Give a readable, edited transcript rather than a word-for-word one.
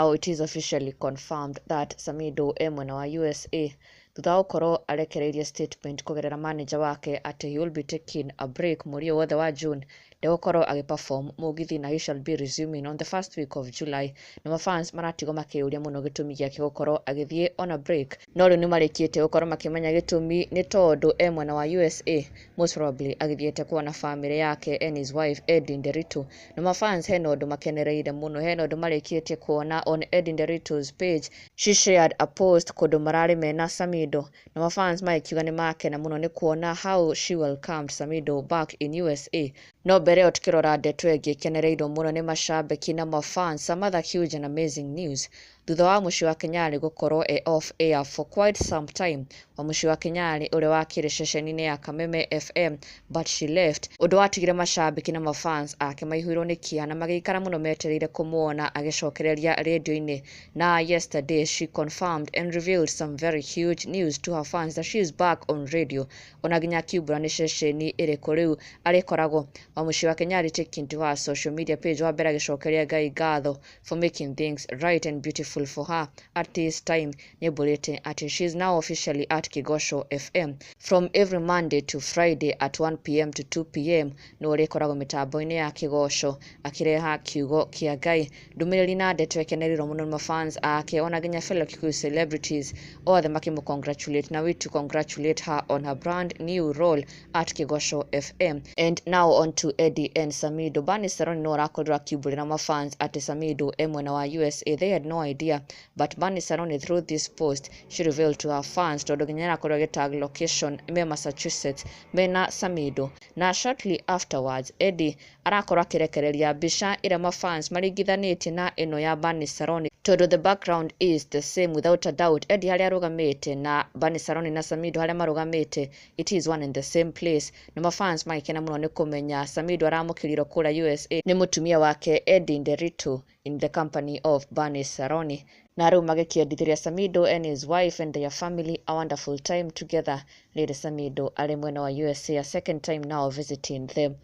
Now it is officially confirmed that Samidoh e mwena wa USA thutha wa gũkorwo arekereirie statement kũgerera manager wake atĩ he will be taking a break mweri ũyũ wothe wa June, ndegũkorwo agĩ perform mũgithi na he shall be resuming on the first week of July. Na mafans maratigwo makĩyũria mũno gĩtũmi gĩake gũkorwo agĩthiĩ on a break, no rĩu nĩ marĩkĩtie gũkorwo makĩmenya gĩtũmi nĩ tondũ e mwena wa USA, most probably agĩthiĩte kuona family yake and his wife Eddie Nderitu. Na mafans hena ũndũ makenereire mũno, hena ũndũ marĩkĩtie kuona on Eddie Nderitu's page. She shared a post kũndũ mararĩ mena Samidoh, na mafans magĩkiuga nĩ makena mũno nĩ kuona how she welcomed Samidoh back in USA. No mbere ĩyo, tukĩrora ndeto ĩngĩ ĩkenereirwo mũno nĩ macambĩki na mafans, some other huge and amazing news thutha wa mũciĩ wa Kenyari gũkorwo e off air for quite some time. Wa mũciĩ wa Kenyari ũrĩa wakĩrĩ ceceni-inĩ ya Kameme FM, but she left, ũndũ watigire macambĩki na mafans ake maihũirwo nĩ kĩeha na magĩikara mũno metereire kũmuona agĩcokereria rĩndiũ-inĩ. Na yesterday she confirmed and revealed some very huge news to her fans that she is back on radio, ona nginya akiumbũra nĩ ceceni ĩrĩkũ rĩu arĩkoragwo. Wa mũciĩ wa Kenyari taking to her social media page, wa mbere agĩcokeria Ngai ngatho for making things right and beautiful for her at this time. Nĩaumbũrĩte atĩ she is now officially at Kigosho FM from every Monday to Friday at 1 p.m. to 2 p.m. No ũrĩkoragwo mĩtambo-inĩ ya Kĩgoco akĩreha kiugo kĩa Ngai, ndũmĩrĩri na ndeto ĩkenereirwo mũno nĩ mafans ake, ona nginya fellow Kikuyu celebrities othe makĩmũ congratulate, na we to congratulate her on her brand new role at Kigosho FM. And now on to Eddie and Samidoh. Bani Saroni no arakorirwo akiumbũrĩra mafans atĩ Samidoh e mwena wa USA. They had no idea, but Bani Saroni, through this post, she revealed to her fans, tondũ nginya arakorirwo agĩtag location me Massachusetts mena Samidoh. Na shortly afterwards Eddie arakorwo akĩrekereria mbica ĩrĩa mafans maringithanĩtie na ĩno ya Bani Saroni, tondũ the background is the same without a doubt. Eddie harĩa arũgamĩte na Bani Saroni na Samidoh harĩa marũgamĩte, it is one and the same place. Na mafans magĩkena mũno nĩ kũmenya Samidoh aramũkĩrirwo kũrĩa USA nĩ mũtumia wake Eddie Nderitu in the company of Bani Saroni, na rĩu magĩkĩendithĩria Samidoh and his wife and their family a wonderful time together, rĩrĩ Samidoh arĩ mwena wa USA, a second time now visiting them.